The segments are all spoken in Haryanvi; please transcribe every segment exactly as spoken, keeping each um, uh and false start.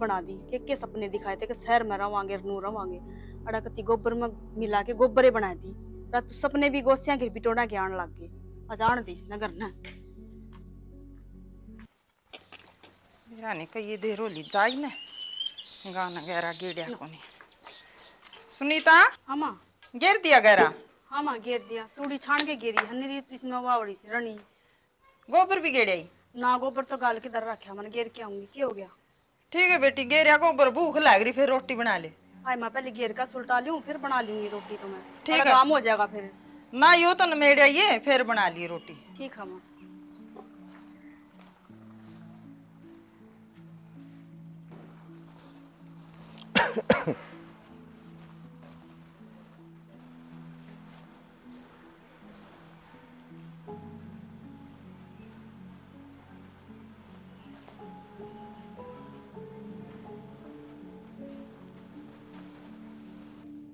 बना दी। के के सपने दिखाए थे कि शहर में रवांगे, नू रवांगे। अड़ा कती गोबर में मिला के गोबर ही बना दी। रात सपने भी गोसियां घिर बिटोड़ा के आन लग गए। अजान दी इसने घर ने। मेरा ने कहिए देर होली जाई ने, गाना गैरा गेड़िया कोनी। सुनीता, हाँ माँ। गेर दिया गैरा? हाँ माँ, गेर दिया। तूड़ी छान के गेरी, हन्नी रीत इसमें वावड़ी थी, रनी। गोबर भी गेड़िया ही? ना, गोबर तो गाल के धर रखा, मैंने गेर के आऊंगी। क्या हो गया? ठीक है बेटी, गेरिया गोबर, भूख लग रही, फिर रोटी बना ले। आए माँ, पहले गेर का सुलटा लूं, फिर बना लूंगी रोटी तो मैं। ठीक थोड़ा है। काम हो जाएगा फिर। ना, यो तो नमेड़ आइए, फिर बना लिए रोटी। ठीक है माँ।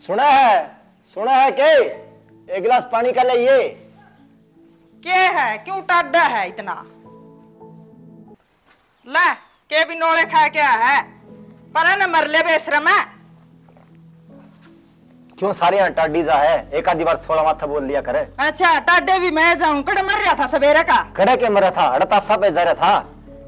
सुना है, सुना है के? एक गिलास पानी का लाइए। के है, क्यों टाडा है इतना? ले, के भी नोले खा के आ है, पर है ना मर ले बेशरम है। क्यों सारे यहाँ टाडी जा है, एक आधी बार सोला माथा बोल लिया करे। अच्छा, टाडे भी मैं जाऊं, कड़े मर रहा था सवेरे का। कड़े के मर रहा था, अड़े तासा पे जा रहा था।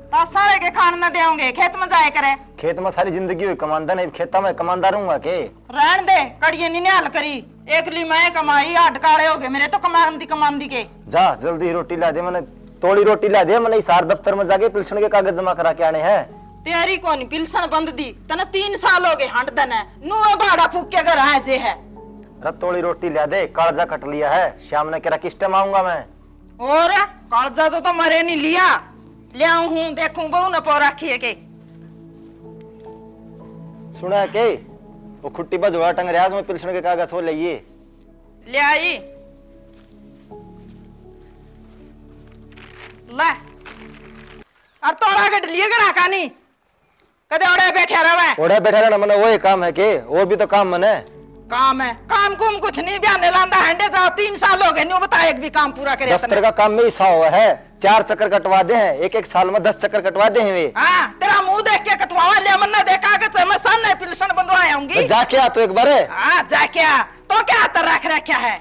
तासा रे के खान ना देंगे, खेत में जाए करे। खेत में सारी जिंदगी हुई कमांदा, नहीं खेता में कमांदा रहूंगा के? रहन दे, कड़िए नहीं न्याल करी, एकली मैं कमाई, हाथ काले हो गए मेरे तो कमांदी कमांदी के। जा, जल्दी रोटी ला दे, मैंने तोड़ी रोटी ला दे, मैंने इसार दफ्तर में जाके पिलसण के कागज जमा करा के आने हैं। तेरी कौन पिलसण बंद दी, तने तीन साल हो गए हंड दने, नुए बाड़ा फूक के घर आए जे है। अरे तोड़ी रोटी ला दे, कालजा कट लिया है, शाम ने केरा किस टाइम आऊंगा मैं। और कालजा तो, तो मरे नहीं लिया, ले आऊं हूं, देखूं बहू ने पो रखी है के। सुना है के? वो खुट्टी पर झोला टंग रहा है, उसमें पिलसण के कागज हो, ले ये। ले आई। ले। और तोड़ा कट लिए करा कानी। कदे ओड़े बैठा रहे। ओड़े बैठा रहना मने वही काम है के? और भी तो काम मने। काम है? काम कुम कुछ नहीं, बहाने लांदा हंडे जाओ, तीन साल हो गए, न्यू बता एक भी काम पूरा करे दफ्तर तने। का काम में ही सा हुआ है, चार चक्कर कटवा दे हैं, एक एक साल में दस चक्कर कटवा दे हैं वे। हाँ, तेरा मुंह देख के कटवावा, ले मन्ना दे कागज, मैं सामने पिलसन बंधवा आऊंगी। तो जाके आ तो एक बार। हाँ, जाके आ। तो क्या हाथ रख रखा है?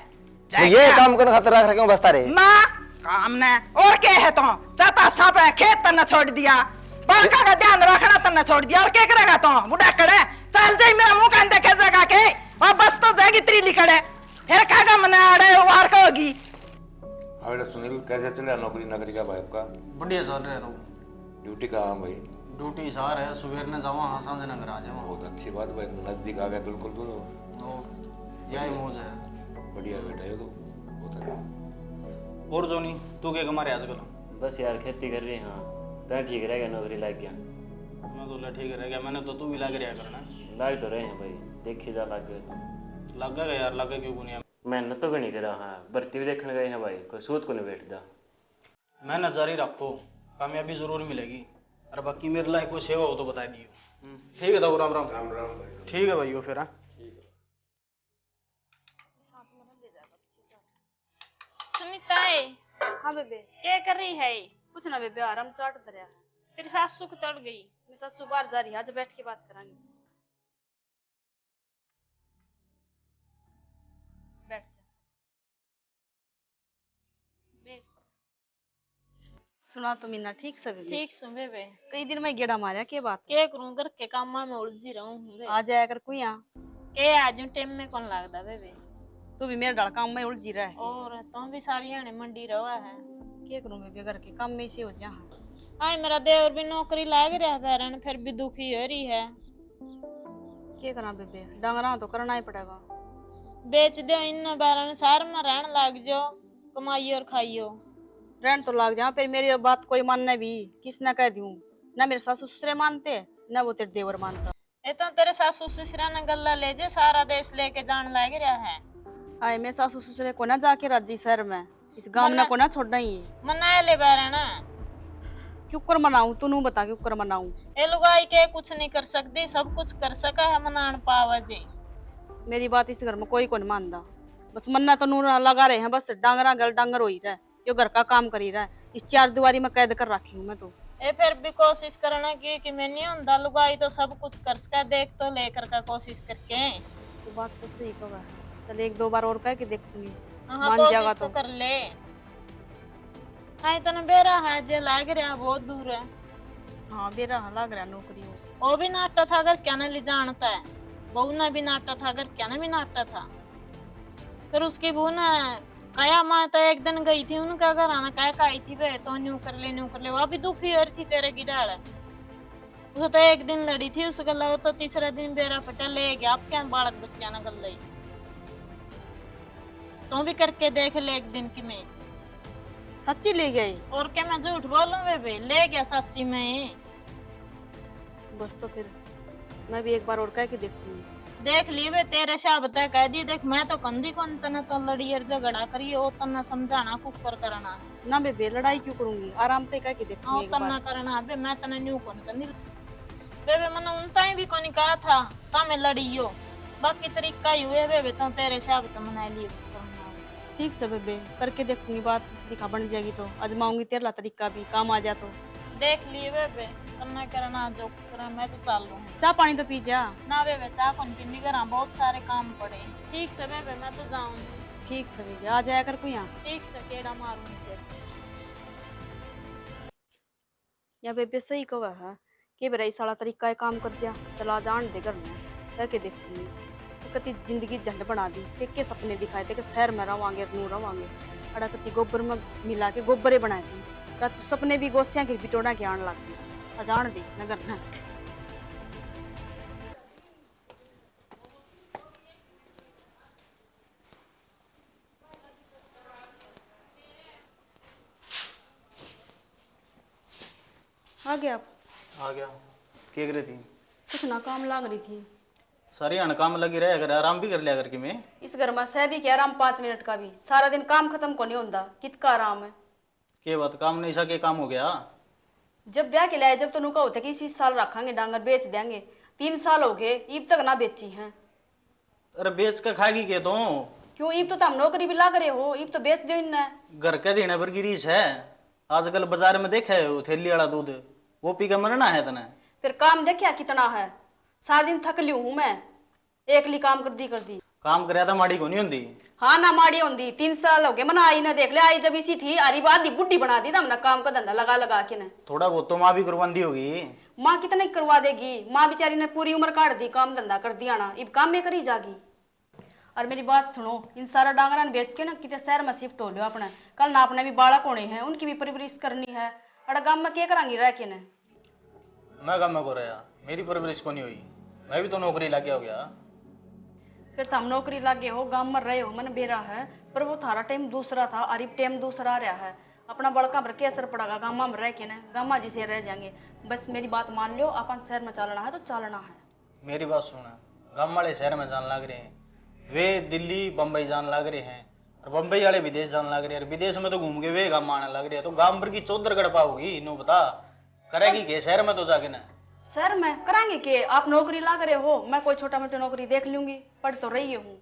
तो ये काम करने खातर रख रखे हो बस्ता रे? ना, काम ने। और के है तो? चाता सांप है, खेत तन्ने छोड़ दिया। बालका का ध्यान रखना तन्ने छोड़ दिया। और के करेगा तो? बूढ़ा कड़े। चल जाई मेरा मुंह कान देखे जगह के। और बस तो जाएगी तेरी लिकड़े। फिर कहेगा मने आड़े वार का होगी। हाँ बेटा सुनील, कैसे चल रहा नौकरी नगरी का भाई आपका? बढ़िया चल रहा है। ड्यूटी कहाँ है भाई? ड्यूटी सार है, सुबेर ने जावा, हाँ, सांझ ने घर आ जावा। बहुत अच्छी बात भाई, नजदीक आ गया बिल्कुल तो। और यही मौज है। बढ़िया बेटा, ये तो बहुत है। और जोनी, तू क्या कमा रहा आजकल? बस यार, खेती कर रहे हैं। तै ठीक रह गया, नौकरी लग गया। मैं तो ले ठीक रह गया, मैंने तो तू भी लग रहा करना। लग तो रहे हैं भाई, देखी जा लग गए तो। लग गया यार, लग गया क्यों को नहीं? मेहनत तो घणी करा, हाँ, भर्ती भी देखने गए हैं भाई, कोई सूत को नहीं बैठता। मेहनत जारी रखो, कामयाबी जरूर मिलेगी। और बाकी मेरे लायक कोई सेवा हो तो बता दियो। हम्म, ठीक है ताऊ, राम राम। राम राम भाई। ठीक है भाई, वो फिर, हाँ? ठीक है। सुनीता ए। हाँ बेबे। क्या कर रही है? कुछ ना बेबे, आराम चाट धरया। तेरी सासू कितने गई? मेरी सासू बाहर जा रही है, आज बैठ के बात करांगे। बैठ जा। बैठ। सुना तो मीना, ठीक से बेबे? ठीक सु बेबे। कई दिन में गेड़ा मारया, के बात? के करूं, घर के कामा में उलझी रहूं हूं बे। आ जाया कर कुया। के आज यूं टेम में कौन लागदा बेबे? तू भी मेरे ढाल काम में उलझी रह। और तू भी सारी हाणे मंडी रहा है। के करूं बेबे, घर के काम में इसे हो जा। आए मेरा देवर भी नौकरी लाग रहा बैरन, फिर भी दुखी हो रही है। के करा बेबे, डांगरा तो करना ही पड़ेगा। बेच दो इन बैरन, शहर में रहन लाग जो, कमाइयो और खाइयो। रहन तो लाग जा, फिर मेरी बात कोई मानने भी, किसने कह दूं? ना मेरे सासू ससुरे मानते, ना वो तेरे देवर मानता। ये तो तेरे सासू ससुरा ने गल्ला ले जे, सारा देश लेके जान लाग रहा है। आए, मैं सासू ससुरे को ना जाके राजी शहर में, इस गांव मन्ना ने को ना छोड़ना ही। मना ले बारा ना। क्यों कर मनाऊं? तू नू बता, क्यों कर मनाऊं? ए लुगाई के कुछ नहीं कर सकती, सब कुछ कर सका है, मनान पावा जे। मेरी बात इस घर में कोई को नहीं मानदा। बस मन्ना तो नू लगा रहे हैं, बस डांगरा गल डांगर होई रहे। यो घर का काम करी रहा है, इस चार दीवारी में कैद कर रखी हूँ मैं तो। ए, फिर भी कोशिश करना कि, कि मैं नहीं होंदा, लुगाई तो सब कुछ कर सके, देख तो ले करके कोशिश करके। तो बात तो सही कहा। चल, एक दो बार और कह के देखूंगी, हाँ, मान कोशिश जाएगा तो तो। कर ले। आई तने बेरा है जे लाग रहा बहुत दूर है। हाँ, बेरा है, लाग रहा नौकरी हो। वो भी नाटा था अगर क्या ना ले जानता है, बहू ने भी नाटा था अगर क्या ना भी नाटा था। फिर उसकी बहू ने कहा, मैं तो एक दिन गई थी उनका घर, आना कह के आई थी वे, तो न्यू कर ले, न्यू कर ले। वो भी दुखी हो रही थी तेरे की डाल। उसे तो एक दिन लड़ी थी उस गल्ला, वो तो तीसरा दिन बेरा पटा ले गया, आप क्या बालक बच्चा ना गल्ला ही। तू भी करके देख ले एक दिन की मैं। सच्ची ले गई? और क्या मैं झूठ बोलूं बेबे, ले गया सच्ची में। बस तो फिर मैं भी एक बार और कह के देखूंगी। देख लिए वे तेरे से अब तय कह दी। देख, मैं तो कंदी कौन तने तो लड़ी और झगड़ा करिए, वो तन्ने समझाना कुकर करना। ना बेबे, लड़ाई क्यों करूंगी, आराम से कह के देखूंगी हाँ, एक बार। तन्ना करना बे, मैं तने न्यू कौन कंदी। बेबे, मैंने उन ताई भी कोनी कहा था, ता मैं लड़ियो। बाकी तरीका ही हुए बेबे, तो तेरे से अब तो मना लिए। ठीक से बेबे, करके देखूंगी, बात दिखा बन जाएगी तो आजमाऊंगी, तेरा तरीका भी काम आ जा तो। देख लिए बेबे, तन्ना करना जो कुछ करना, मैं तो चाल लूं। चाय पानी तो पी जा। ना बेबे, चाय कौन पीनी, घर बहुत सारे काम पड़े। ठीक से बेबे, मैं तो जाऊं। ठीक से बेबे, आ जाया कर कोई यहाँ। ठीक से, केड़ा मारूंगी फिर। या बेबे सही कहे है, के बेरा इस वाला तरीका है काम कर जा, चला जान दे घर में, कह के देखूंगी। कति जिंदगी झंड बना दी, के, के सपने दिखाए थे कि शहर में रवांगे, नू रवांगे, अड़ा कति गोबर में मिला के गोबर ही बना दी। रात सपने भी गोसियां के बिटोड़ा के आन लग गई, अजान दे इसने घर में। आ गया आप? आ गया। के करे थी? कुछ ना, काम लाग रही थी। सारी हण काम लगी रहे, अगर आराम भी कर लिया करके मैं। इस घर में सह भी क्या आराम, पाँच मिनट का भी, सारा दिन काम खत्म को नहीं होता, कितका आराम है। के बात, काम नहीं सा, के काम हो गया? जब ब्याह के लाए, जब तो नुका होते कि इसी साल रखांगे, डांगर बेच देंगे, तीन साल हो गए, इब तक ना बेची हैं। अरे बेच के खाएगी के तू? क्यों, इब तो तुम नौकरी भी लाग रहे हो, इब तो बेच दो इनने। घर के देने पर गिरी है। आजकल बाजार में देखे हो थैली वाला दूध, वो पी के मरना है तने। फिर काम देखा कितना है, सारा दिन थक ली हूँ मैं, एकली काम कर दी कर दी। काम करया तो माड़ी कोनी होंदी। हाँ ना, माड़ी होंदी। तीन साल हो गए मना आई ना, देख ले, आई जब इसी थी, अरे बात दी बुढ़ी बना दी हमने काम का धंधा लगा लगा के ने। थोड़ा बहुत तो माँ भी करवांदी होगी। माँ कितना ही करवा देगी, माँ बेचारी ने पूरी उम्र काट दी काम धंधा कर दिया ना, इब काम में करी जागी। और मेरी बात सुनो, इन सारा डांगरा ने बेच के ना किते शहर में शिफ्ट हो लो अपने। कल ना अपने भी बालक होने हैं, उनकी भी परवरिश करनी है। अरे गांव में के करांगी रह के ने? मैं गांव में को रहा, मेरी परवरिश को नहीं हुई, मैं भी तो नौकरी लग गया हो गया। फिर थम नौकरी लागे हो, गांव में रहे हो, मन बेरा है, पर वो थारा टाइम दूसरा था, अरे टाइम दूसरा आ रहा है। अपना बड़का पर के असर पड़ेगा, गांव में रह के ने, गांव जिसे रह जाएंगे। बस मेरी बात मान लो, अपन शहर में चलना है तो चलना है। मेरी बात सुन, गांव वाले शहर में जान लग रहे हैं, वे दिल्ली बम्बई जान लग रहे हैं, और बम्बई वाले विदेश जान लग रहे हैं, और विदेश में तो घूम के वे गांव आने लग रहे हैं, तो गांव भर की चौधर गड़ पाओगी, इन्हों बता, करेगी के शहर में तो जाके ना? शहर में करांगे के? आप नौकरी लाग रहे हो, मैं कोई छोटा मोटा नौकरी देख लूंगी, पढ़ तो रही हूँ।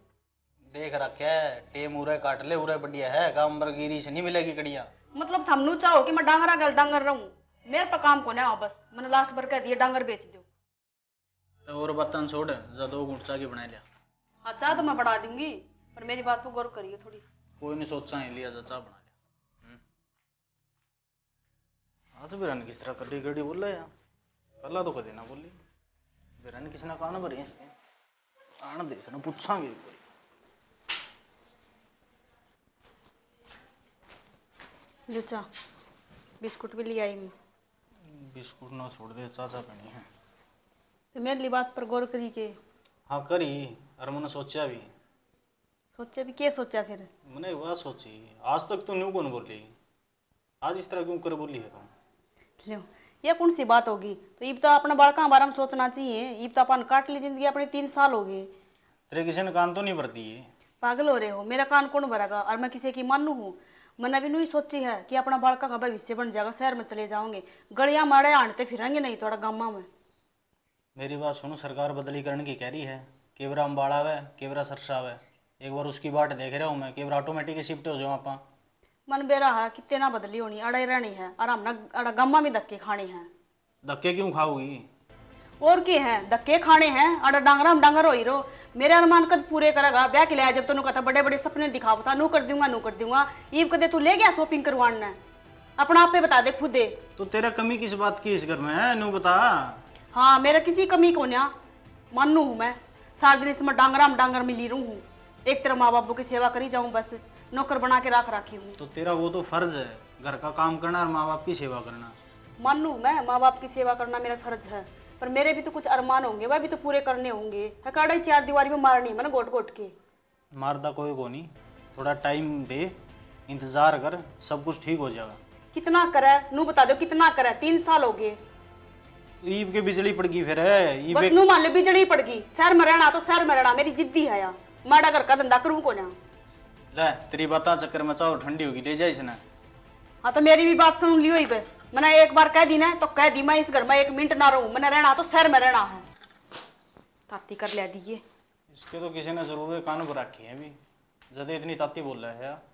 देख रखे है, टेम उरे काट ले, उरे बढ़िया है, गांव भर की रीस नहीं मिलेगी कड़िया। मतलब थम नू चाहो कि मैं डांगरा गल डांगर रहूं? मेरे पे काम कोने आओ, बस मैंने लास्ट पर कह दिया डांगर बेच दो। तो और बातां छोड़, जा दो घूंट चाह की बना लिया। हाँ, चाह तो मैं बना दूंगी, पर मेरी बात पर गौर करियो थोड़ी। कोई नहीं, सोचा ही लिया, जा चाह बना लिया। हम्म। आज बिरन किस तरह कड़ी कड़ी बोले यार, पहला तो कदे ना बोली। बिरन किसने कान भरे इसके? आन दे, इसने पूछांगे एक बार। लो चा, बिस्कुट भी ले आई मैं। बिस्कुट ना छोड़ दे, चाचा पीनी है। तो मेरी बात पर गौर करी के? हाँ करी, और मैंने सोचा भी। सोचा भी, क्या सोचा फिर? मैंने एक बात सोची, आज तक तू न्यू कौन बोली, आज इस तरह क्यों कर बोली है तू? लो, ये कौन सी बात होगी? तो इब तो अपना बालका के बारे में सोचना चाहिए। इब तो अपन काट ली जिंदगी, अपने तीन साल हो गए। तेरे किसी ने कान तो नहीं भर दिए? पागल हो रहे हो, मेरा कान कौन भरेगा? और मैं किसी की मानू हूँ? मैंने भी नहीं सोची है कि अपना बालका का भविष्य बन जाएगा, शहर में चले जाओगे, गलियां माड़े हांडते फिरेंगे नहीं थोड़ा गामा में। मेरी बात सुन, सरकार बदलीकरण की कह रही है, केवरा अम्बाला वे, केवरा सरसा वे। एक बार उसकी बाट देख रहा हूँ मैं, केवरा ऑटोमेटिक शिफ्ट हो जाओ आपा। मन बेरा है, कितने ना बदली होनी, अड़े रहनी है, और हमने अड़ा गामा में धक्के खाने हैं। धक्के क्यों खाओगी? और के है, धक्के खाने हैं, अड़ा डांगरा हम डांगर होई रो। मेरे अरमान कद पूरे करेगा? ब्याह के लिए जब तन्नू कहता, बड़े बड़े सपने दिखावता, नू कर दूंगा, नू कर दूंगा, ईब कदे तू ले गया शॉपिंग करवाने? अपना आप पे बता दे खुदे। तो तेरा कमी किस बात की इस घर में है, नू बता। हाँ, मेरा किसी कमी को ना मानू हूँ मैं। सारा दिन इसमें डांगरा में डांगर मिली रहूँ हूँ। एक तरह माँ बापू की सेवा करी जाऊँ बस, नौकर बना के रख रखी हूँ। तो तेरा वो तो फर्ज है, घर का काम करना और माँ बाप की सेवा करना। मानू मैं, माँ बाप की सेवा करना मेरा फर्ज है, पर मेरे भी तो कुछ अरमान होंगे, वह भी तो पूरे करने होंगे। हकाड़ा ही चार दीवारी में मारनी है मैंने गोट गोट के। मारदा कोई को नहीं, थोड़ा टाइम दे, इंतजार कर, सब कुछ ठीक हो जाएगा। कितना करे, नू बता दो कितना करे, तीन साल हो गए। ईब के बिजली पड़ गई फिर है, ईब बस एक- नू मान ले बिजली पड़ गई, शहर में रहना तो शहर में रहना, मेरी जिद्दी है या माड़ा घर का धंधा करूँ को ना। ले, तेरी बातां चक्कर में चाहो ठंडी होगी, ले जा इसने। हाँ, तो मेरी भी बात सुन लियो ही बे। मैंने एक बार कह दी ना, तो कह दी, मैं इस घर में एक मिनट ना रहूं, मैंने रहना तो शहर में रहना है। ताती कर लिया दी ये। इसके तो किसी ने जरूर कान पर रखी है अभी, जदे इतनी ताती बोल रहा है।